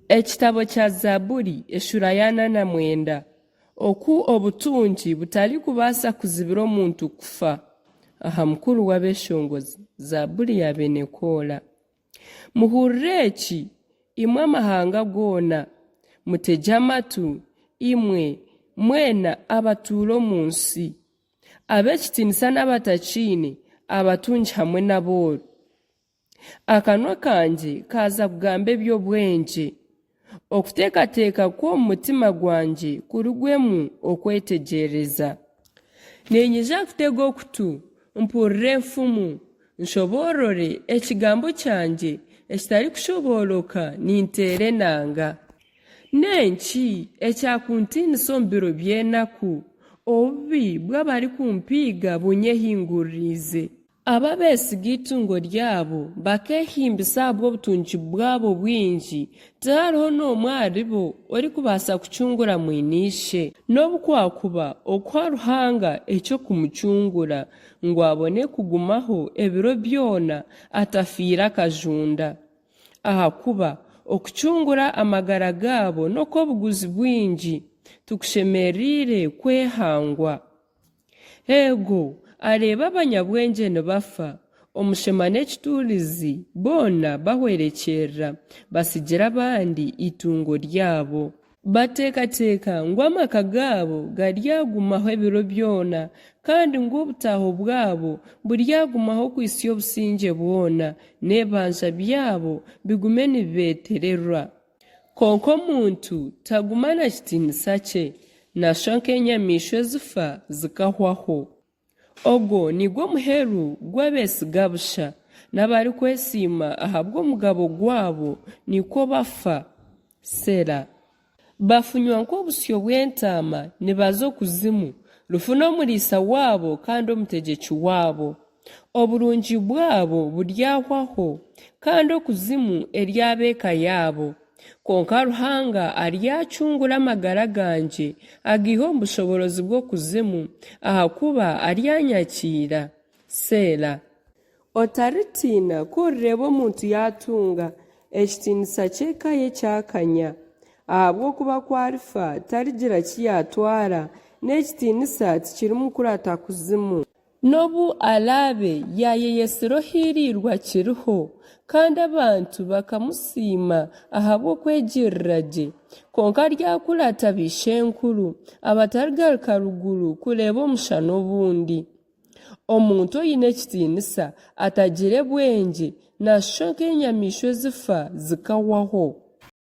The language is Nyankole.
Ekitabo kya Zaaburi eshuura ya 49 Oku obutungi butarikubaasa kuzibira omuntu kufa. Aha mukuru w'abeeshongozi. Zaaburi ya beene Koora. Muhurire eki, imwe amahanga goona, mutegye amatu, imwe mwena abatuura omu nsi, ab'ekitiinisa n'abatakiine, abatungi hamwe n'abooro. Akanwa kangye kaaza kugamba eby'obwengye, okuteekateeka kw'omu mutima gwangye kurugwemu okwetegyereza. Niinyija kutega okutu mpurire enfumu, nshoboorore ekigambo kyangye ekitarikushobooroka ninteera enanga. N'enki ekyakuntiinisa omu biro by'enaku, obubi bw'abarikumpiiga bunyehinguririize? Abo abeesiga eitungo ryabo, bakeehimbisa ahabw'obutungi bwabo bwingi, tihariho n'omwe aharibo orikubaasa kucungura mwene ishe. N'obu kwakuba okuha Ruhanga eky'okumucungura, ngu abone kugumaho ebiro byona atafiire akajunda. Ahakuba okucungura amagara gaabo n'okw'obuguzi bwingi, tikushemereire kwehangwa. Eego, areeba abanyabwengye nibafa, omushema n'ekituurizi boona bahwerekyerera, batsigira abandi eitungo ryabo. Bateekateeka ngu amaka gaabo garyagumaho ebiro byona, kandi ngu obutaaho bwabo buryagumaho okuhitsya obusingye bwona, n'ebibanja byabo bigume nibibeetererwa. Kwonka omuntu taguma na kitiinisa kye, naashusha nk'enyamaishwa ezifa zikahwaho. Ogwo nigwo muheru gw'abeesiga busha, n'abarikwesiima ahabw'omugabo gwabo nikwo bafa. Sela. Bafunywa nk'obusyo bw'entaama nibaza okuzimu, rufu n'omuriisa waabo kandi omutegyeki waabo. Oburungi bwabo buryahwaho, kandi okuzimu eryaba eka yaabo. Kwonka Ruhanga aryacungura amagara gangye agaihe omu bushoboorozi bw'okuzimu, ahakuba aryanyakiira. Seela. Otaritiina ku orireeba omuntu yaatunga, ekitiinisa ky'eka ye kyakanya, ahabw'okuba ku arifa tarigira ki yaatwara, n'ekitiinisa tikirimukurata kuzimu. N'obu araabe yaayeyetsire ohiiriirwe akiriho, kandi abantu bakamusiima ahabw'okwegirira gye, kwonka aryakurata baishenkuru, abatarigaruka ruguru kureeba omushana obundi. Omuntu oine ekitiinisa atagire bwengye naashusha nk'enyamaishwa ezifa zikahwaho.